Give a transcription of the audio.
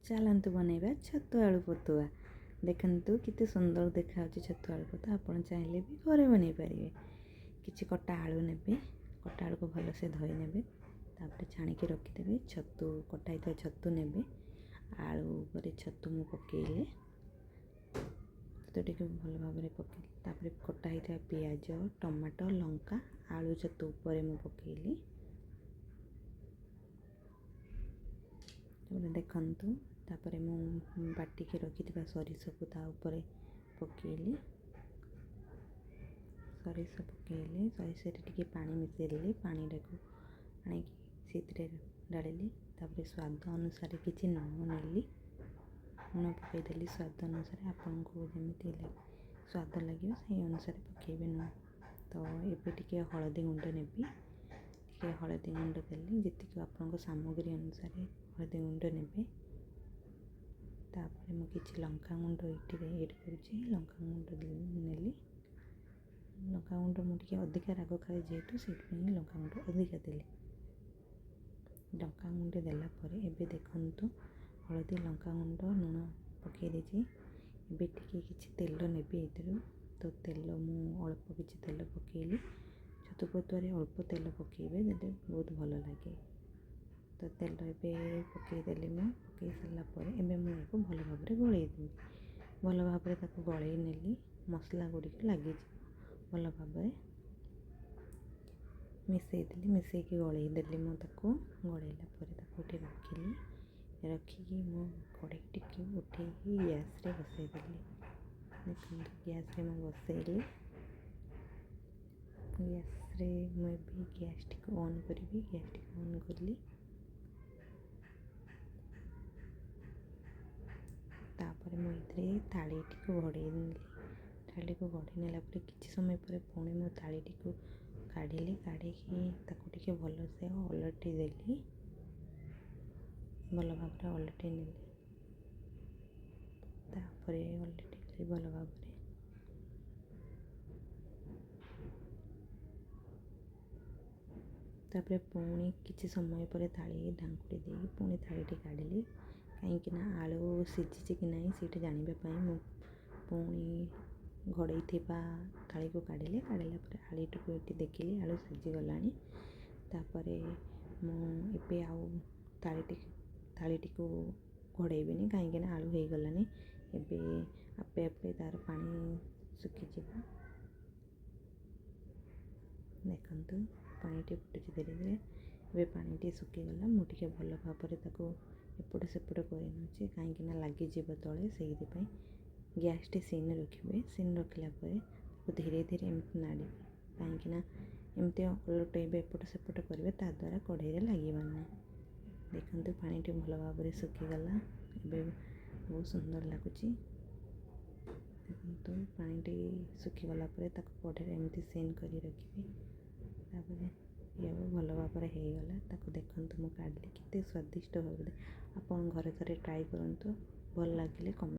ଚାଲନ୍ତୁ ବନେଇବା ଛତୁ ଆଳୁ ପତୁଆ। ଦେଖନ୍ତୁ କେତେ ସୁନ୍ଦର ଦେଖାଯାଉଛି ଛତୁ ଆଳୁ ପତୁଆ। ଆପଣ ଚାହିଁଲେ ବି ଘରେ ବନେଇ ପାରିବେ। କିଛି କଟା ଆଳୁ ନେବେ, କଟା ଆଳୁକୁ ଭଲସେ ଧୋଇ ନେବେ, ତାପରେ ଛାଣିକି ରଖିଦେବେ। ଛତୁ କଟା ହେଇଥିବା ଛତୁ ନେବେ, ଆଳୁ ଉପରେ ଛତୁ ମୁଁ ପକେଇଲି, ଛତୁ ଟିକେ ଭଲ ଭାବରେ ପକେଇଲି। ତାପରେ କଟା ହେଇଥିବା ପିଆଜ, ଟମାଟୋ, ଲଙ୍କା ଆଳୁ ଛତୁ ଉପରେ ମୁଁ ପକେଇଲି। ତାପରେ ଦେଖନ୍ତୁ, ତାପରେ ମୁଁ ବାଟିକି ରଖିଥିବା ସୋରିଷକୁ ତା ଉପରେ ପକେଇଲି। ସୋରିଷ ପକେଇଲି, ସୋରିଷରେ ଟିକେ ପାଣି ମିଶାଇଦେଲି, ପାଣିଟାକୁ ଆଣିକି ସେଥିରେ ଢାଳିଲି। ତାପରେ ସ୍ୱାଦ ଅନୁସାରେ କିଛି ଲୁଣ ନେଲି, ଲୁଣ ପକାଇଦେଲି ସ୍ୱାଦ ଅନୁସାରେ। ଆପଣଙ୍କୁ ଯେମିତି ସ୍ୱାଦ ଲାଗିବ ସେଇ ଅନୁସାରେ ପକାଇବେ ଲୁଣ। ତ ଏବେ ଟିକେ ହଳଦୀ ଗୁଣ୍ଡ ନେବି, ଟିକେ ହଳଦୀ ଗୁଣ୍ଡ ଦେଲି। ଯେତିକି ଆପଣଙ୍କ ସାମଗ୍ରୀ ଅନୁସାରେ ହଳଦୀ ଗୁଣ୍ଡ ନେବେ। ତାପରେ ମୁଁ କିଛି ଲଙ୍କା ଗୁଣ୍ଡ ଏଇଠିରେ ଏଡ଼୍ କରୁଛି, ଲଙ୍କା ଗୁଣ୍ଡ ନେଲି। ଲଙ୍କା ଗୁଣ୍ଡ ମୁଁ ଟିକେ ଅଧିକା ରାଗ ଖାଏ ଯେହେତୁ, ସେଇଥିପାଇଁ ଲଙ୍କା ଗୁଣ୍ଡ ଅଧିକା ଦେଲି। ଲଙ୍କା ଗୁଣ୍ଡ ଦେଲା ପରେ ଏବେ ଦେଖନ୍ତୁ ହଳଦୀ, ଲଙ୍କା ଗୁଣ୍ଡ, ଲୁଣ ପକାଇ ଦେଇଛି। ଏବେ ଟିକେ କିଛି ତେଲ ନେବି ଏଥିରୁ। ତ ତେଲ ମୁଁ ଅଳ୍ପ କିଛି ତେଲ ପକାଇଲି। ଛତୁ ପତୁଆରେ ଅଳ୍ପ ତେଲ ପକାଇବେ, ଦେଲେ ବହୁତ ଭଲ ଲାଗେ। ତ ତେଲ ଏବେ ପକାଇଦେଲି ମୁଁ। ପକାଇ ସାରିଲା ପରେ ଏବେ ମୁଁ ଏହାକୁ ଭଲ ଭାବରେ ଗୋଳେଇ ଦେବି। ଭଲ ଭାବରେ ତାକୁ ଗୋଳେଇ ନେଲି, ମସଲା ଗୁଡ଼ିକ ଲାଗିଯିବ। ଭଲ ଭାବରେ ମିଶାଇଦେଲି, ମିଶାଇକି ଗୋଳେଇ ଦେଲି ମୁଁ ତାକୁ। ଗୋଳେଇଲା ପରେ ତାକୁ ଏଠି ରଖିଲି। ରଖିକି ମୁଁ କଢ଼େଇଟିକୁ ଉଠେଇକି ଗ୍ୟାସ୍ରେ ବସାଇଦେଲି। ଦେଖନ୍ତୁ ଗ୍ୟାସ୍ରେ ମୁଁ ବସାଇଲି। ଗ୍ୟାସ୍ରେ ମୁଁ ଏବେ ଗ୍ୟାସ୍ଟିକୁ ଅନ୍ କରିବି। ଗ୍ୟାସ୍ଟିକୁ ଅନ୍ କଲି। ତାପରେ ମୁଁ ଏଥିରେ ଥାଳିଟିକୁ ଘୋଡ଼େଇ ନେଲି। ଥାଳିଟିକୁ ଘୋଡ଼େଇ ନେଲା ପରେ କିଛି ସମୟ ପରେ ପୁଣି ମୁଁ ଥାଳିଟିକୁ କାଢ଼ିଲି। କାଢ଼ିକି ତାକୁ ଟିକେ ଭଲସେ ଓଲଟି ଦେଲି, ଭଲ ଭାବରେ ଓଲଟି ନେଲି। ତାପରେ ଓଲଟି ଭଲ ଭାବରେ। ତାପରେ ପୁଣି କିଛି ସମୟ ପରେ ଥାଳି ଢାଙ୍କୁଡ଼ି ଦେଇକି ପୁଣି ଥାଳିଟି କାଢ଼ିଲି, କାହିଁକିନା ଆଳୁ ସିଝିଛି କି ନାହିଁ ସେଇଟା ଜାଣିବା ପାଇଁ ମୁଁ ପୁଣି ଘୋଡ଼େଇଥିବା ଥାଳିକୁ କାଢ଼ିଲି। କାଢ଼ିଲା ପରେ ଆଳୁଟିକୁ ଏଠି ଦେଖିଲି ଆଳୁ ସିଝିଗଲାଣି। ତାପରେ ମୁଁ ଏବେ ଆଉ ଥାଳିଟିକୁ ଘୋଡ଼େଇବିନି, କାହିଁକିନା ଆଳୁ ହେଇଗଲାଣି। ଏବେ ଆପେ ଆପେ ତା'ର ପାଣି ଶୁଖିଯିବ। ଦେଖନ୍ତୁ ପାଣିଟି ଫୁଟୁଛି ଧୀରେ ଧୀରେ। ଏବେ ପାଣିଟି ଶୁଖିଗଲା। ମୁଁ ଟିକେ ଭଲ ଭାବରେ ତାକୁ ଏପଟ ସେପଟ କରି ନେଉଛି, କାହିଁକିନା ଲାଗିଯିବ ତଳେ, ସେଇଥିପାଇଁ। ଗ୍ୟାସ୍ଟି ସିମ୍ରେ ରଖିବେ। ସିମ୍ ରଖିଲା ପରେ ତାକୁ ଧୀରେ ଧୀରେ ଏମିତି ନାଡ଼ିବେ, କାହିଁକିନା ଏମିତି ଓଲଟେଇବେ, ଏପଟ ସେପଟ କରିବେ, ତା ଦ୍ୱାରା କଢ଼େଇରେ ଲାଗିବ ନାହିଁ। ଦେଖନ୍ତୁ ପାଣିଟି ଭଲ ଭାବରେ ଶୁଖିଗଲା। ଏବେ ବହୁତ ସୁନ୍ଦର ଲାଗୁଛି। ଦେଖନ୍ତୁ ପାଣିଟି ଶୁଖିଗଲା ପରେ ତାକୁ କଢ଼େଇରେ ଏମିତି ସିମ୍ କରି ରଖିବେ। ତାପରେ ଇଏ ଭଲ ଭାବରେ ହେଇଗଲା। ତାକୁ ଦେଖନ୍ତୁ ମୁଁ କାଢ଼ିଲି, କେତେ ସ୍ୱାଦିଷ୍ଟ ଭାବରେ। ଆପଣ ଘରେ ଥରେ ଟ୍ରାଏ କରନ୍ତୁ, ଭଲ ଲାଗିଲେ କମେଣ୍ଟ